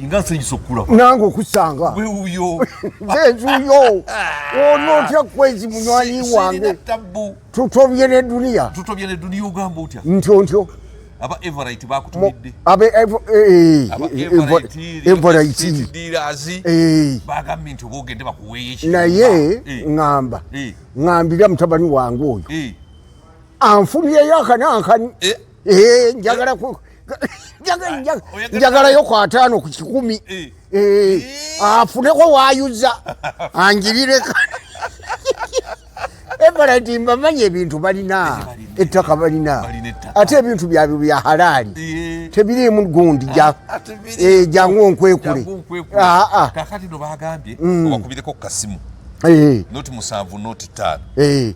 Nga nsanyusa okukulaba. Nange okusanga. Wewuyo. Nze nzuyo. Onootya kwezi munywanyi wange. Tutobye ne duniya. Tutobye ne duniya ogamba otya? Ntyo ntyo. Aba Everite bakutumidde. Aba Everite dealers. Bagambye nti oba ogende bakuweeyo ekiyumba. Naye ŋŋamba. Ŋŋambira mutabani wange oyo. Anfuniyeyo akanankani. Njagala njagalayo ku 50. Afuneko waayuza anjirireka. Everite mbamanyi ebintu balina, ettaka balina, ate ebintu byabwe bya halaali, tebiriimu gundi jangu onkwekule. Kakati no bagambye obakubireko ku kasimu. 07 05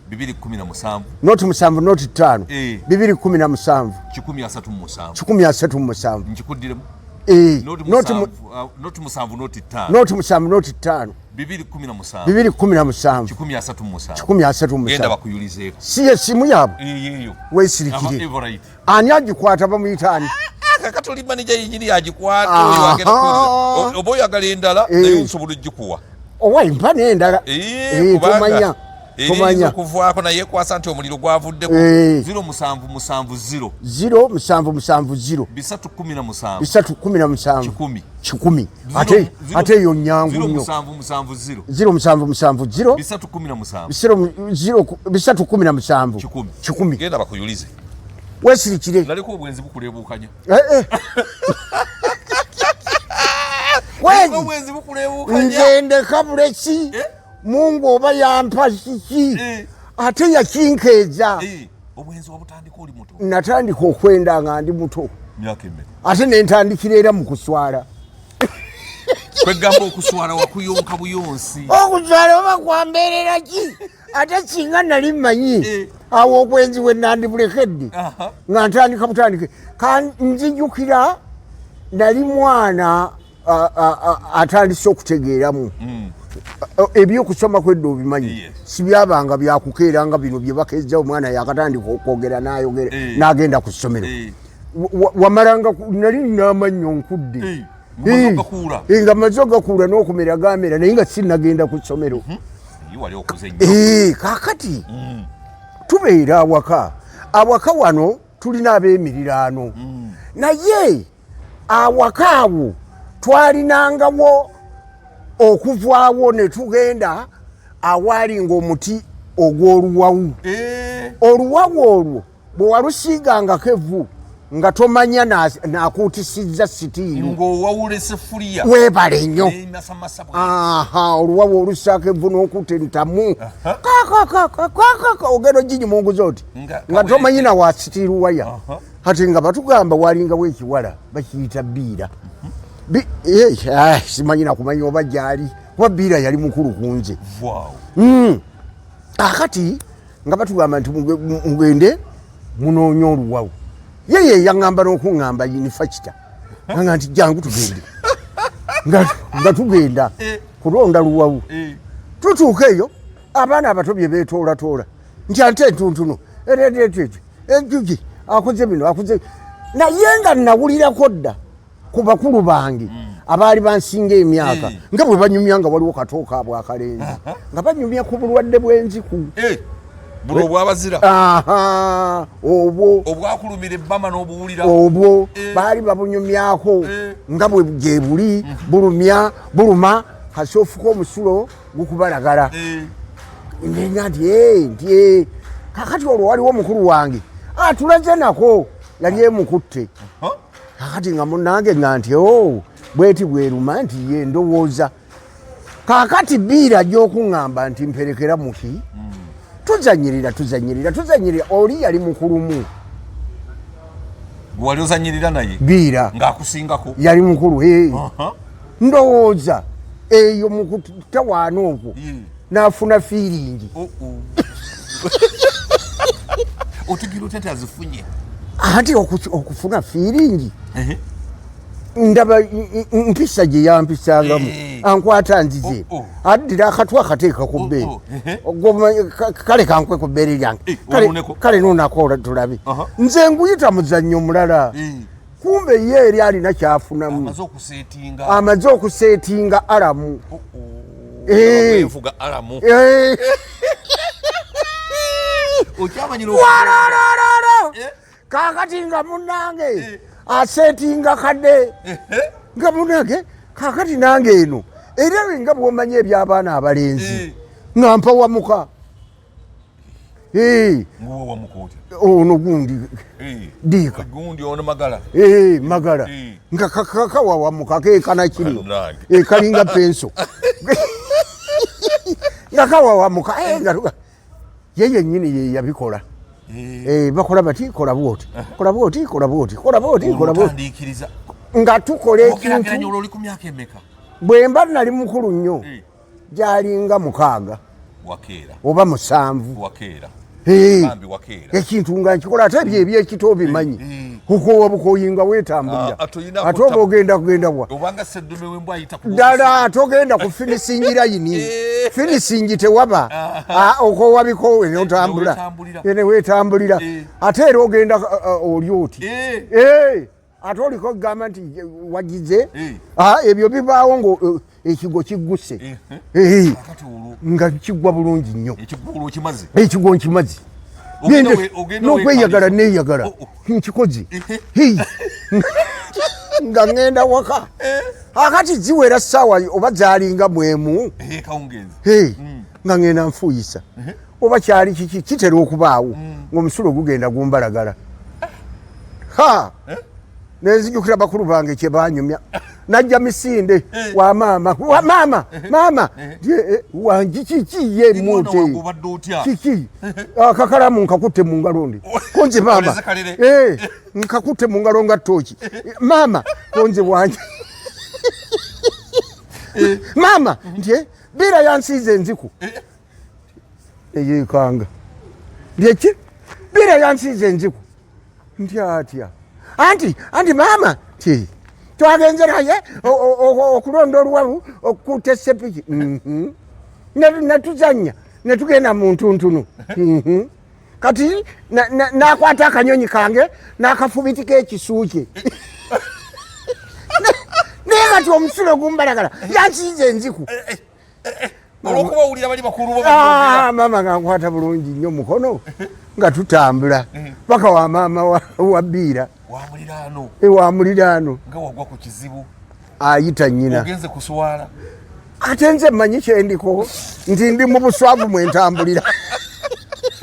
217 07 05 217 137 137. Nkikuddiremu. 07 05 07 05 217 217 137 137. Genda bakuyulizeeko. Si essimu yaabwe? Eyo. Weesirikire. Ani agikwata bamuyita ani? Kakati oli manija yennyini agikwata oyo agenda kuwuliriza. Oba oyagala endala naye osobola ogikuwa. Owa mpa n'endala. Tomanya. Tomanya. Okuvaako naye ekwasa nti omuliro gwavuddeko. 0 7 7 0. 0 7 7 0. 317. 317. 100. 100. Ate eyo nnyangu nnyo. 0 7 7 0. 0 7 7 0. 317. 317. 100. 100. Genda bakuyulize. Weesirikire. Naliko obwenzi bukuleebuukanya. Obwenzi bukuleebuukanya. Nze ndeka buleki. Mungu oba yampa kiki ate yakinkeeza. Obwenzi wabutandika oli muto? Natandika okwenda nga ndi muto. Myaka emeka? Ate ne ntandikira era mu kuswala. Kwegamba okuswala wakuyonka buyonsi. Okuswala oba kwambeerera ki? Ate singa nali mmanyi awo obwenzi we nandibulekedde nga ntandika butandike. Nzijukira nali mwana atandise okutegeeramu. Ebyokusoma kwedda obimanyi sibyabanga byakukeera nga bino bye bakezza omwana yakatandika okwogera n'ayogera n'agenda ku ssomero. Wamalanga nali n'amannyo nkudde. Nga maze ogakuula n'okumera gamera naye nga sinnagenda ku ssomero. Kaakati tubeera awaka. Awaka wano tulina ab'emiriraano. Naye awaka awo twalinangawo okuvaawo ne tugenda awaali ng'omuti ogw'oluwawu. Oluwawu olwo bwe walusiigangako evvu nga tomanya nakuutisizza sitiiru. Ng'owawula essefuliya. Weebale nnyo. Oluwawu olussaako evvu n'okutta entamu. Kakakakakaka ogenda oginyumunguza oti nga tomanyi na wa sitiiru waya. Kati nga batugamba walingawo ekiwala bakiyita Biira. Simanyi nakumanya oba gyali kuba Biira yali mukulu ku nze. Akati nga batugamba nti mugende munoonye oluwawu. Ye yaŋŋamba n'okuŋŋamba yinifakita. Nga nti jangu tugende. Nga tugenda kulonda luwawu. Tutuuka eyo abaana abato bye beetoolatola nti ate entuntuno enjuki akoze bino akoze naye nga nawulirako dda ku bakulu bange abaali bansinga emyaka nga bwe banyumya nga waliwo katooka abwakalenzi nga banyumya ku bulwadde bw'enziku. Buno obwabazira. Obwo obwakulumira ebbama n'obuwulira. Obwo baali babunyumyako nga bwe gye buli bulumya buluma kasoofuka omusulo gukubalagala. Ngenga nti nti kakati olwo waliwo mukulu wange atulaze nako yali emukutte. Kakati nga munnange nga nti bweti bweruma nti ye ndowooza. Kakati Biira gy'okuŋŋamba nti mperekera muki tuzanyirira tuzanyirira tuzanyirira oli yali mukulumu. Wali ozanyirira naye? Biira. Ng'akusingako? Yali mukulu. Ndowooza eyo mu kutawaana okwo n'afuna fiiringi. Otegeera otya nti azifunye? Ate okufuna fiiringi ndaba mpisa gye yampisangamu ankwata nzize addira akatwa akateeka ku bbeere kale kankwe ku bbeere lyange kale noonako tulabe nze nguyita muzannyo mulala. Kumbe ye eri alina kyafunamu. Amaze okuseetinga. Amaze okuseetinga alamu. Oh, oh. Eh. Enfuga alamu. Eh. Okyamanyira. Walolololo. Eh. Kakati nga munange asetinga kadde nga munange, kakati nange eno era nga bwomanyi ebyabaana abalenzi nga mpawamuka. Eh, Nguwo wamuka otya? Ono gundi Diika. Gundi ono Magala. Eh, Magala. Nga kawawamuka kekana kino. Bannange. Eh, kalinga penso nga kawawamuka. Eh, nga ye yennyini ye yabikola. Eh, bakola bati, kola bwoti, kola bwoti, kola bwoti, kola bwoti, kola bwoti. Otandiikiriza. Nga tukola Ogerageranya ekintu. olwo oli ku myaka emeka? Bwe mba nali mukulu nnyo, gyalinga 6 Wakeera. oba 7. Wakeera. Eh, Bambi wakeera. Ekintu nga nkikola, ate ebyo ebyekito obimanyi, kukoowa bukooyi nga weetambulira. Ah, ate oyina Ate oba ogenda kugenda wa? Obanga seddume w'embwa ayita ku Ddala ate ogenda ku finishing line. Finishing tewaba. Ah, okoowa bikoowe notambula. Neweetambulira. Neweetambulira. Ate era ogenda oli oti. Eh, ate oliko okugamba nti wagize. Ah, ebyo bibaawo nga ekigo kigguse. Kakati olwo Nga kiggwa bulungi nnyo. Ekigwo olwo okimaze? Ekigo nkimaze. Ogenda ogenda N'okweyagala weekaliza. neeyagala. Oh, oh. Nkikoze. Hey. Nga ŋŋenda waka, akati ziwera ssaawa oba zaalinga 1. Kawungeezi. Hey, nga ŋŋenda nfuuyisa oba kyali kiki kitera okubaawo ng'omusulo gugenda gumbalagala. Ha, nenzijukira bakulu bange kye banyumya. Najja misinde wa maama, wa maama, maama Ye, wangi kiki ye Mwana mute wange obadde otya? Kiki akakalamu nkakutte mu ngalo ndi konze maama. Oleze kalere. Eh, nkakutte mu ngalo nga tooki maama konze wangi maama nti biira yansiize enziku eyekanga nti biira yansiize enziku nti atya anti maama ti twagenze naye okulonda oluwalu okutta esepiki. Netuzanya netugenda mu ntuntunu. Kati nakwata akanyonyi kange n'akafubitika ekisu kye, naye kati omusulo gumbalagala yansiize enziku. Olwokuba owulira bali bakulu bo. Ah, maama nga nkwata bulungi nnyo mukono nga tutambula paka wa maama wa Biira. Wa muliraano. Wa muliraano. Nga wagwa ku kizibu. Ayita nnyina. Ogenze kuswala. Ate nze mmanyi kyendiko nti ndi mu buswavu mwe ntambulira.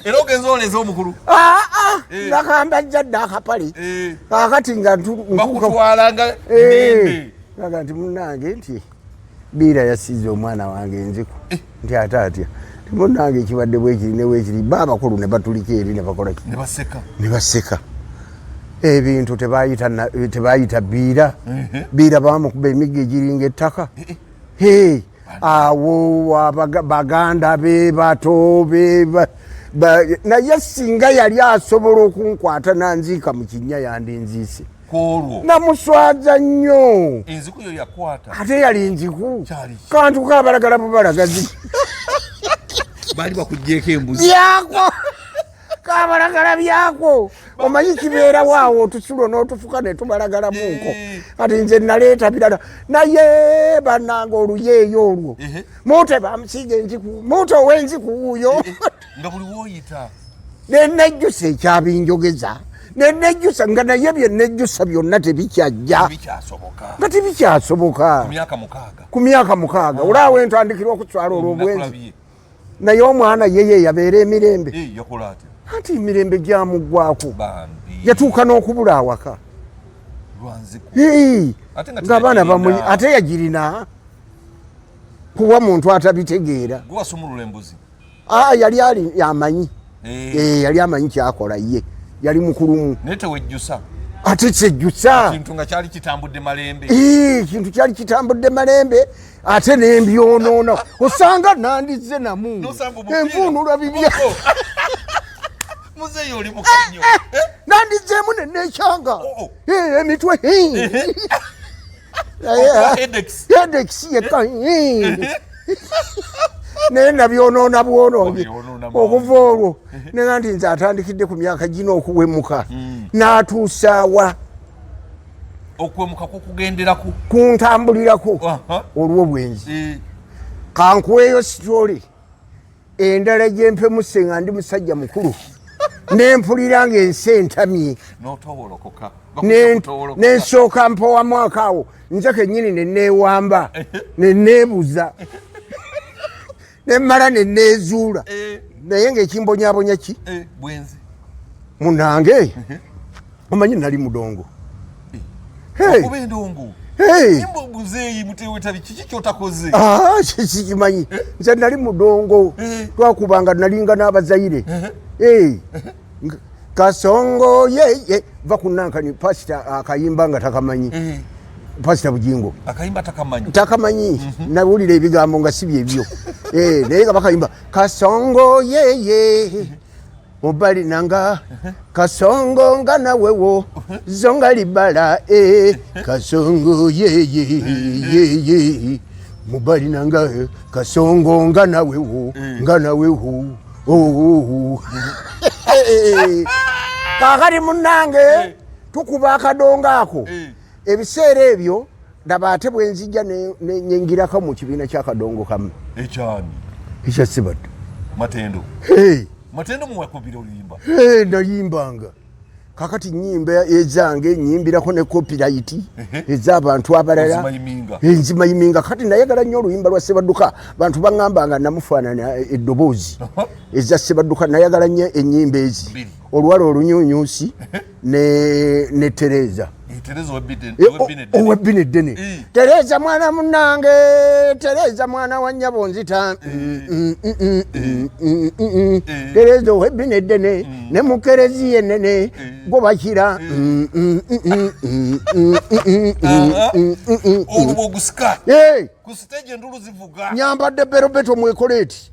Era ogenze oleze omukulu. Ah, ah, nakamba jjadde akapale. Kaakati nga Bakutwala nga Eh, nende. Aga nti munnange nti Biira yasiize omwana wange enziku nti ate atya nti munnange kibadde bwekiri ne bwekiri, ba abakulu ne batulika eri ne bakola ki? Ne baseka. Ne baseka. Ebintu tebayita Biira. Biira bamukuba emiggo egiringa ettaka. Hey, awo baganda be bato be naye singa yali asobola okunkwata nanziika mu kinnya yandinziise. Kwolwo. Namuswaza nnyo. Enziku yo yakwata. Ate yali nziku. Kyali ki? Kantu kabalagala bubalagazi. Baali bakugyeko embuzi. Byako kabalagala byako, omanyi kibeerawo awo otusulo n'otufuka ne tubalagalamuuko. Kati nze naleeta birala, naye bannange oluyeeyo olwo muute bamusiiga enziku, muute ow'enziku wuuyo. Nga buli woyita. Nenejjusa ekyabinjogeza, nenejjusa nga naye byenejjusa byonna tebikyajja. Tebikyasoboka. Nga tebikyasoboka. Ku myaka 6. Ku myaka 6 olaawo entandikirwa okutwala olw'obwenzi. Nakulabye. Naye omwana ye yabeera emirembe. Yakola atya? Anti emirembe gyamuggwako. Bambi. Yatuuka n'okubula awaka. Lwanziku. Ate nga Ng'abaana teyagirina. bamunyi ate yagirina kuwa muntu atabitegeera. Gwe wasumulula embuzi? Aa, yali ali amanyi. Yali amanyi kyakola ye. Yali mukulumu. Naye tewejjusa. Ate kyejjusa. Ekintu nga kyali kitambudde malembe. Ekintu kyali kitambudde malembe ate n'embyonoona. Osanga nandizze namu. N'osanga omupiira. Envuunulwa bibya. Oh, oh. Muzeeyi oli mukanyo. Nandizzeemu ne neekyanga. Oh, oh. Emitwe. Okuba headaches. Headaches yekka. Naye nabyonoona bwonoonye. Wabyonoona mangu. Okuva olwo nega nti nze atandikidde ku myaka gino okuwemuka. N'atuusaawa. Okwemuka kukugenderako. Kuntambulirako olw'obwenzi. Kankuweeyo story endala gyempemuse nga ndi musajja mukulu, nempulira ng'ensi entamye. N'otowolokoka. Nensooka mpowa mwaka awo, nze kennyini neneewamba, neneebuza, nemmala neneezuula. Naye ng'ekimbonyabonya ki? Bwenzi. Munange, omanyi nali mudongo. Hey. Okuba endongo. Hey. Muzeeyi mutewetabi, kiki kyotakoze? Ah, sikimanyi, nze nali mudongo. Twakubanga, nalinga n'abazaire. Eh. Kasongo yeye va kunankani, pasita akayimba nga takamanyi. Pasita Bujingo. Akayimba takamanyi. Takamanyi, nawulira ebigambo nga si byebyo. Eh, naye nga bakayimba kasongo yeye mubali nanga kasongo nga nawewo zonga libala e kasongo yeye yeye mubali nanga kasongo nga nawewo nga nawewo oh, oh, oh. Kakati munange, tukuba akadongo ako. Ebiseera ebyo ndaba ate bwenzijja nenyingirako mu kibiina kyakadongo kamu. Ekyani? Ekya Sibadde. Matendo. Hey. Matendo muwakubira oluyimba? Hey, nayimbanga. Kakati nyimba ezange, nyimbirako ne copyright ez'abantu abalala. Ozimayiminga. Nzimayiminga. Kati nayagala nnyo oluyimba lwa Sebadduka. Bantu baŋŋamba nga namufaanana eddoboozi. Eza Sebadduka nayagala nnyo ennyimba ezi. Bbiri. Oluwala olunyunyusi ne Tereza. Tereza. Eh, owebbina eddene. Tereza mwana munange, Tereza mwana wa nnyabo nzita. Tereza owebbina eddene ne mukereziya ennene gwo bakira. Olwo ogusika. Hey, ku stage endulu zivuga. Nyambadde berobeto mwekoleeti.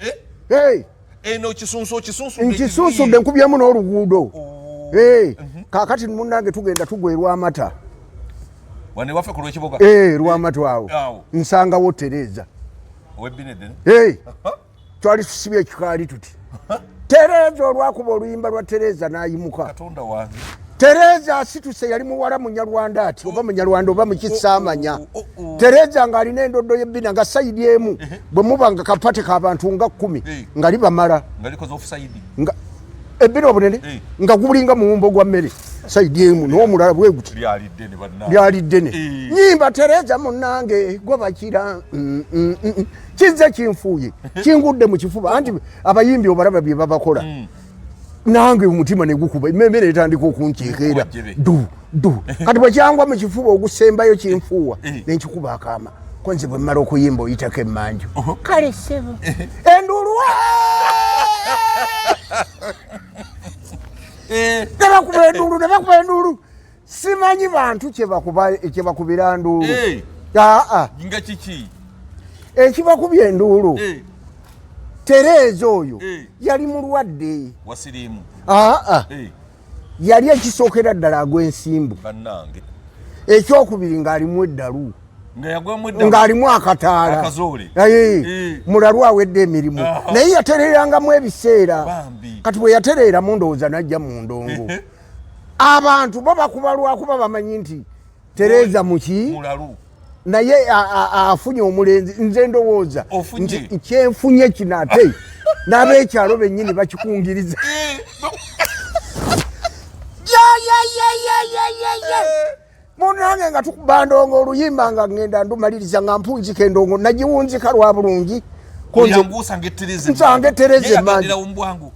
Hey, Eno kisunsu okisunsudde. Nkisunsudde, nkubyemu n'oluguudo. Oh. Hey, kakati munange tugenda tugwa erwamata. Wano ewaffe ku lw'ekibuga. Eh, Lwamata awo. Awo. Nsangawo Tereza. Owebbina eddene. Hey, twali tusibye ekikaali tuti. Tereza olwakuba oluyimba lwa Tereza n'ayimuka. Katonda wange. Tereza asituse, yali muwala Munyarwanda ati oba Munyarwanda oba mukisaamanya. Oh. Tereza ng'alina endoddo y'ebbina nga side emu bwe muba nga kapate k'abantu nga 10 nga libamala. Nga likoze offside. Nga ebbina obunene nga gulinga muwumbo gwa mmere, side emu n'omulala bwe guti. Lyali ddene banna. Lyali ddene. Nyimba Tereza munange gwe bakira. Kizze kinfuuye, kingudde mu kifuba, anti abayimbi obalaba bye babakola. Nange omutima ne gukuba, emmeme netandika okunkyeka Jjebe. Du du. Kati bwe kyangwa mu kifuba ogusembayo kinfuuwa, nenkikuba akaama ko nze bwe mmala okuyimba oyitako emmanju. Kale ssebo, enduulu ne bakuba enduulu, ne bakuba enduulu. Simanyi bantu kyebakubira nduulu. Aa. Nga kiki? Ekibakubya enduulu, Tereeza oyo yali mulwadde. Wasiriimu. Aa, yali ekisookera ddala agwa ensimbu. Bannange. Ekyokubiri ng'alimu eddalu. Nga yagwamu eddalu. Ng'alimu akataala. Akazoole. Mulalu awedde emirimu. Naye yatereerangamu ebiseera. Bambi. Kati bwe yatereeramu ndowooza n'ajja mu ndongo. Abantu bo bakuba lwakuba bamanyi nti Tereza muki? Mulalu. Naye afunye omulenzi. Nze ndowooza Ofunye. nti kyenfunye kino ate n'abekyalo bennyini bakikungiriza. Ya, ya, ya, ya, ya, ya, ya. Munange nga tukuba ndongo, oluyimba nga ngenda ndumaliriza nga mpunzika endongo, nagiwunzika lwa bulungi. Ko Oyangu osanga etereza. Nsanga etereza Ye emmanju. yagendera mu bwangu.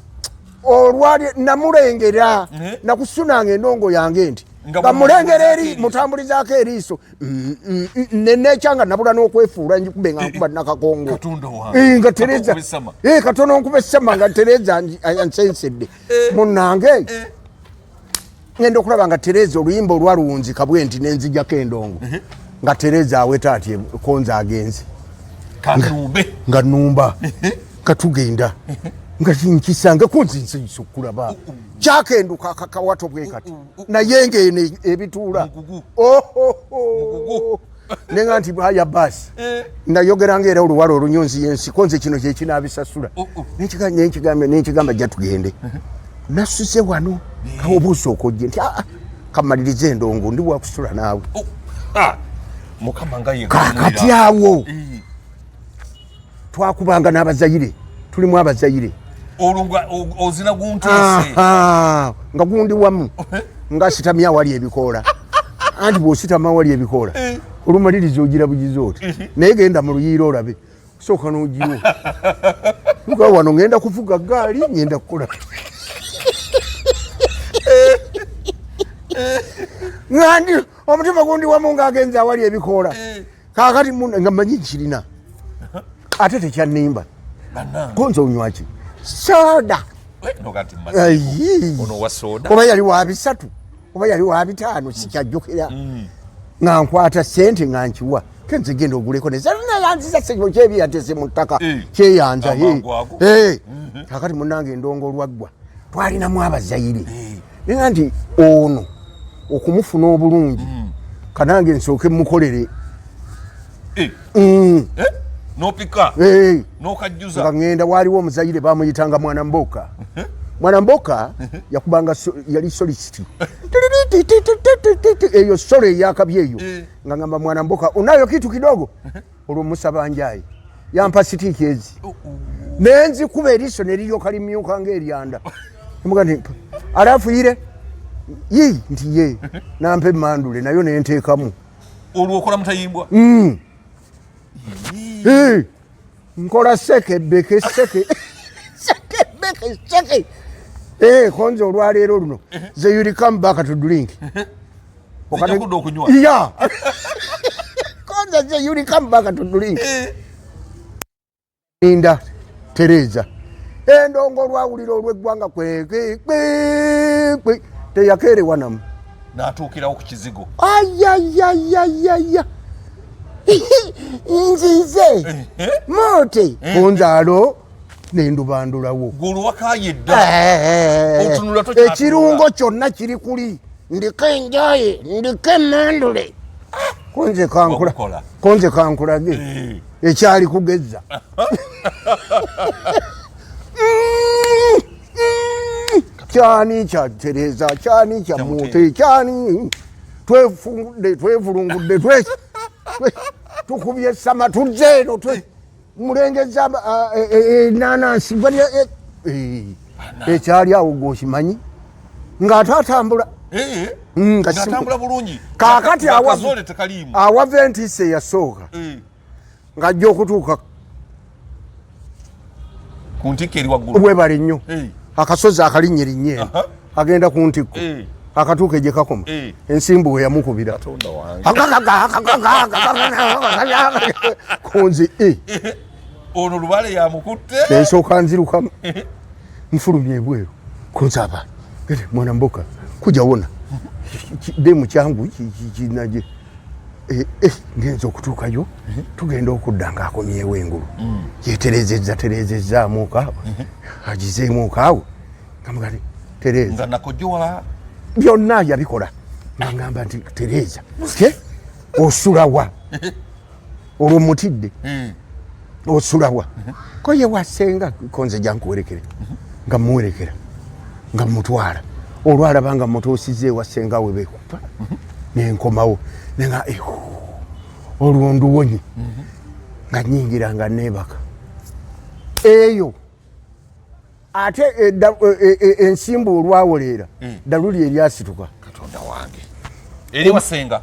Olwali namulengera, nakusunanga endongo yange nti Nga nga mulengera eri eriiso. Mutambulizaako eriiso, nenekyanga nabula n'okwefuula njikube nga nkuba nakakongo. Katonda wange. Eh, nga Tereza Nkuba essama. Eh, katono nkuba essama nga Tereza ansensedde. Munange, ngenda okulaba nga Tereza oluyimba olwaluwunzika bwe nti nenzijako endongo, nga Tereza aweta ati konza agenze. Kanumbe. Nga numba nga tugenda nga nkisanga kunzi nsanyusa okulaba kyakenduka akakawato bwe kati, naye ngaeno ebituula. Mugugu. Ohoho. Nenga nti aya basi. Nayogeranga era oluwala olunyonzi yensiko nze kino kyekinabisasula. Oh. Nenkigamba jja tugende, nasuze wano kawa oba osooka ojje nti aa. Kamalirize endongo, ndi wakusula naawe. Oh, ah, Mukama nga ye. Kakati awo twakubanga n'abazayire, tulimu abazayire. Olwo nga ozina gunteese. Aha, nga gundi wamu nga sitamye awali ebikoola, anti bw'ositama awali ebikoola olumaliriza ogira bugizi oti, naye genda mu luyiira olabe, sooka n'ogiwo nga wano ngenda kuvuga gaali, ngenda kukola nga ndi omutima gundi wamu ng'agenze awali ebikoola. Kaakati nga mmanyi kirina ate tekyannimba. Bannange. Konza onywaki soda. Noga nti Ayi. Ono wa soda. Oba yali wa 300 oba yali wa 500, sikyajjukira. Nga nkwata sente nga nkiwa, kenze genda oguleko nenayanziza kyebyatese mu ttaka. Kyeyanza. Amangu ago. Kakati munange endongo olwaggwa twalinamu abazayire, naye nti ono okumufuna obulungi kanange nsooke mukolere. Nopika nokajjuza. Nga ŋŋenda, waaliwo omuzayire bamuyitanga Mwana Mboka. Mwana Mboka yakubanga yali soloist, eyo solo eyakabi eyo. Nga ngamba, "Mwana Mboka, unayo kitu kidogo?" Olwo musaba njayi, yampa stick ezi nenzikuba eriiso neriryoka limyuka ngaeryanda. Muga nti alafu ire yi nti ye nampa emandule nayo nenteekamu. Olwo okola mutayimbwa. Eh, nkola seke beke seke seke beke seke. Eh, konze olwaleero luno ze you come back to drink. Zijja kudda okunywa. Ya, konze ze you come back to drink. Linda Tereza endongo olwawulira olw'eggwanga kwekwe teyakeerewa namu. N'atuukirawo ku kizigo. Ayayayayaya, nzize mote kunzaalo nendubandulawo. Gwe wakaye dda. Otunula tokyatula. Ekirungo kyonna kiri kuli, ndiko enjaye, ndiko emandule, konze kankula. Okukola. Konze kankulage ekyali kugezza. Kyani kya Tereza, kyani kya Mute, kyani twefungudde, twevulungudde, tukubye sama, tuzze eno mulengeza enanansi ekyali awo gwokimanyi ng'ate atambula. Nga Ng'atambula bulungi. Kaakati Nga akazoole tekaliimu. Awava entiisa eyasooka ng'ajja okutuuka ku ntikko eri waggulu. Webale nnyo. Akasozi akalinnya erinnya eno agenda ku ntikko, akatuuka egye kakoma, ensimbu we yamukubira. Katonda wange. Kunzi Ono lubaale yamukutte. Ensooka nzirukamu nfulumya ebweru, kunzi aba mwana mboka kuja wona demu kyangu kinaje. Ngenza okutuukayo, tugenda okudda ng'akomyewo engulu, yeterezezza terezezaamuuko awo, agizeemuuko awo, ngamuga nti Tereza. Nga nakojowa. Byonna yabikola, nga ngamba nti Tereza ke osulawa? Olwo mutidde. Osulawa? Ko ye wasenga konze jankuwerekere, nga muwerekera nga mutwala. Olwalaba nga mutuusiza ewa senga we bekupa, nenkomawo nenga olwo nduwonye, nga nyingira nga neebaka eyo. Ate ensimbu olwawoleera ddaluli eryasituka. Katonda wange, eri wasenga.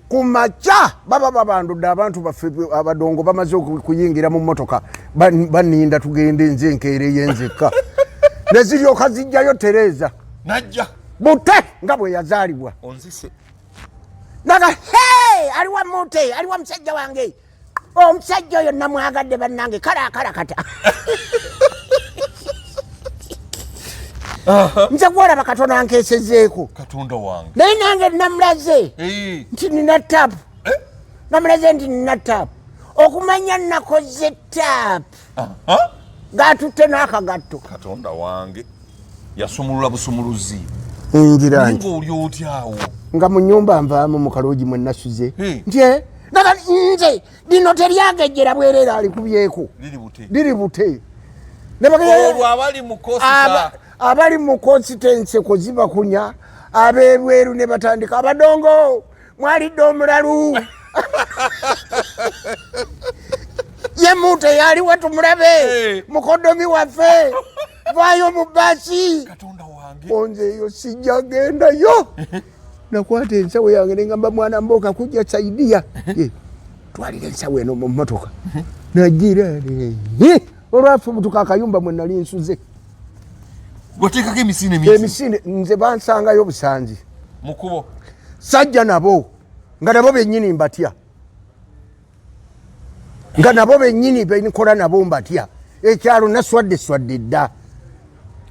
Ku makya baba babandudde abantu baffe abadongo, bamaze okuyingira mu motoka, baninda tugende, nze nkeereyo nzekka, ne ziryoka zijjayo Tereza. Najja. Bute nga bwe yazaalibwa. Onzise. Naga he aliwa mute, aliwa musajja wange, omusajja oyo namwagadde bannange, kale akalakata nze gwolaba katono ankeesezeeko. Katonda wange. Naye nange namulaze nti nina tap. Namulaze nti nina tap, okumanya nakoze tap ng'atutte n'akagatto. Katonda wange, yasumulula busumuluzi. Ngira nti Nga oli otyawo? Nga mu nyumba nvaamu mu kaloogi mwe nasuze. Nti naga nze lino teryagejjera bwereere, alikubyeko. Liri bute. Liri bute. Olwo abali mu kosita. Abali mu constituency kozibakunya. Ab'ebweru ne batandika, abadongo mwalidde omulalu, ye muntu eyaliwo tumulabe. Mukodomi waffe, vaayo mu baasi. Katonda wange! Onze eyo sijja gendayo. Nakwata ensawo yange nengamba, mwana mboka kujja saidiya, twalira ensawo eno mu mmotoka. Nagira olwafubutuka akayumba mwe nali nsuze. Wateekako emisinde mingi. Emisinde nze bansangayo busanzi. Mukubo. Sajja nabo nga nabo bennyini mbatya, nga nabo bennyini benkola nabo mbatya. Ekyalo naswadde swadde dda.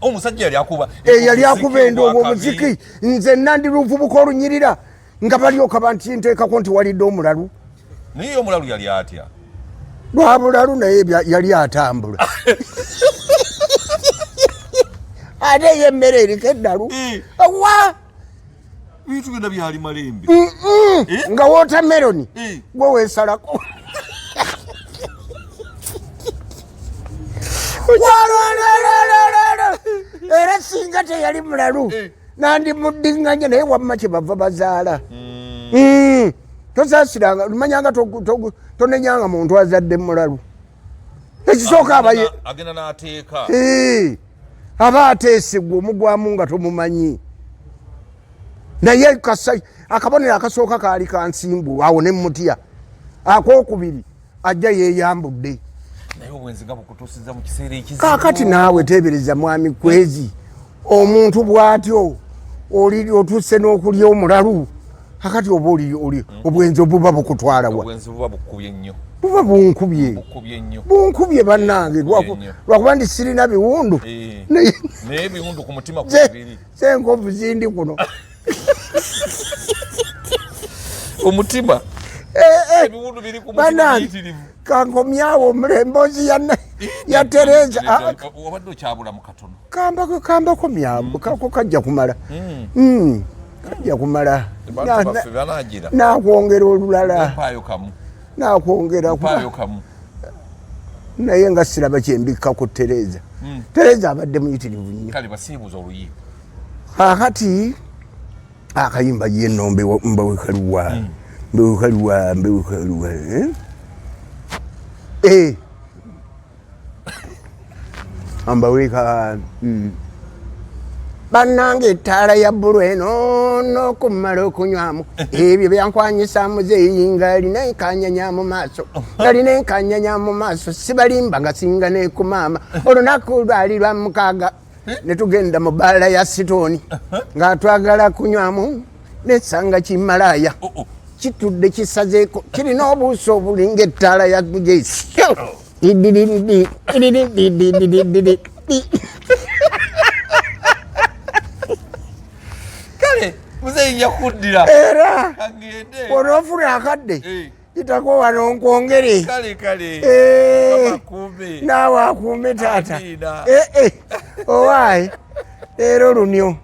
Omusajja yali akuba Yali akuba endongo, omuziki. Nze nandi luvubuka olunyirira nga balyoka bantinteekako nti walidde omulalu. Naye omulalu yali atya? Lwabulalu, naye yali atambula, ate ye emmere eriko eddalu. Wa Bintu byonna byali malembe. Nga watermelon gwe weesalako. Walololololo! Era singa teyali mulalu, nandimuddiŋŋanya, naye wamma kyebava bazaala. Tosaasiranga, manyanga tonenyanga muntu azadde mulalu. Ekisooka abaye Agenda n'ateeka. Aba ateesigwa, omugwamu nga tomumanyi. Naye akabonero akasooka kaali kansimbu, awo ne mutya. Akokubiri ajja yeeyambudde. Naye obwenzi nga bukutuusiza mu kiseera ekizibu. Kaakati naawe teebereza, mwami Kwezi, omuntu bw'atyo oli otuuse n'okulya omulalu. Akati oba oli obwenzi obuba bukutwala wa? Obwenzi buba bukubye nnyo. Buba bunkubye. Bukubye nnyo. Bunkubye bannange. Bukubye nnyo. Lwakuba ndi sirina biwundu. Naye ebiwundu ku mutima kubiri. Senkovu zindi kuno. Omutima. Eh. Ebiwundu biri ku mutima. Bannange, Biyitirivu. Kankomyawo emboozi ya Tereza. Ah, Obadde okyabula mu katono. Kambako, kambako myambu kako kajja kumala. Kajja kumala. Bantu baffe banagira. Nakwongera olulala. Mpaayo kamu. Nakwongera. Mpaayo kamu. Naye nga siraba kyembikka ku Tereza. Tereza abadde muyitirivu nnyo. Kale basiibuza oluyimba. Kakati akayimba yenno mbewekaluwa, mbewekaluwa, mbewekaluwa, eh? Eh. Ambaweka. Bannange, ettaala ya bbulu eno n'okumala okunywamu ebyo byankwanyisa muzeeyi nga alina enkanyanya mu maaso, nga enkanyanya mu maaso. Sibalimba, nga singa ne ku maama. Olunaku lwali lwa 6, ne tugenda mu bbaala ya Sitooni nga twagala kunywamu, nesanga kimalaaya Oh, oh. kitudde kisazeeko, kirina obuuso obulinga ettaala ya mujesi. Didididi. Kale muzeeyi, nja kuddira. Era Kagende. onoofuna akadde, itako wano nkwongere. Kale kale. Mukama akuume. Naawe akuume, taata. Amiina. Eh, owaayi, leero lunyo.